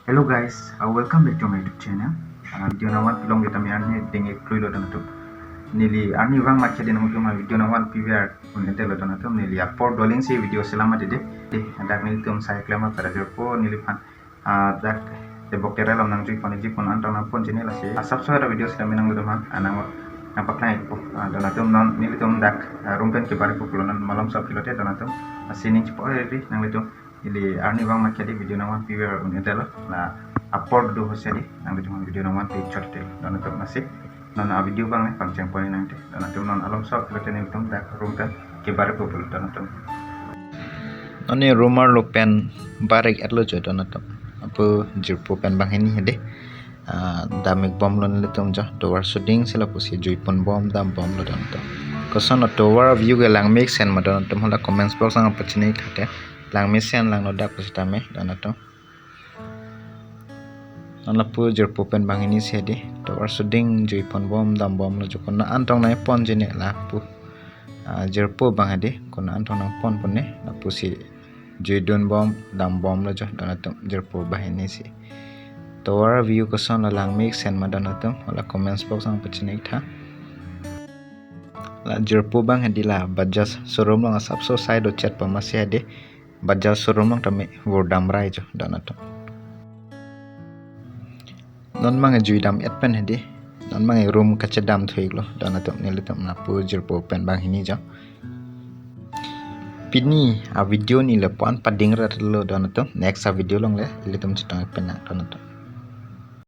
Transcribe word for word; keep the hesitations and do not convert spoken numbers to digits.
Hello guys, uh, welcome back to my YouTube channel. Uh, video nangvanpi long kita mi arni ding ik klui lo don atum. Neli arni vang mat chadi nangtum video nangvanpi ver un-edetlo don atum, neli apor doling si video selam ade de. De, dak nelitum sai klem pada jirpo neliphan. Uh, dak tebok tera lam nangjui pon ji pon antang nangpon chini lasi. Uh, subscribe video selam nanglitum han. Uh, nang nangpaklangpo. Uh, don atum non nelitum dak, uh, room pen kebar ikpo pulo non malom sok kilote don atum. Uh, sining chipo eri nanglitum. Ili arni vang mat chadi video nangvanpi ver un-edetlo. La apor do ho chadi nanglitum video nangvanpi chot tel don atum nasi. Non a video vang ne pangcheng pon nangte don atum non alom sok kilote nelitum dak room pen kebar ikpo pulo don atum. Non ne room arlo pen bar ik-etlo jo don atum. Lapu jirpo pen banghini hedi. Ah, dam ik bomlo nelitum jo. Tovar soding si lapusi jui pon bom dam bomlo don atum. Koson tovar view ke langme ik sen ma don atum hala comments box nangpachini thate. Langme sen langno dak pusitame don atum. Non lapu jirpo pen banghini si hedi. Tovar soding jui pon bom dam bomlo jo, konat antong nangpon chini lapu. Ah, jirpo bang hedi, konat antong nangpon pon ne lapusi jui dun bom dam bomlo jo don atum jirpo banghini si. Tovar view koson la langme ik sen ma don atum hala comments box nangpachini tha. La jirpo bang hedi la Bajaj showroom along asapso side o chet pama si hedi. Bajaj showroom along tame vur dam rai jo don atum. Non mang jui dam et pen hedi. Non mang room kachedam thu iklo don atum, nelitum lapu jirpo pen banghini jo. Pini a video neli lapu-an pading ratlo don atum. Next a video along le ilitum chetong ik pen nang don atum.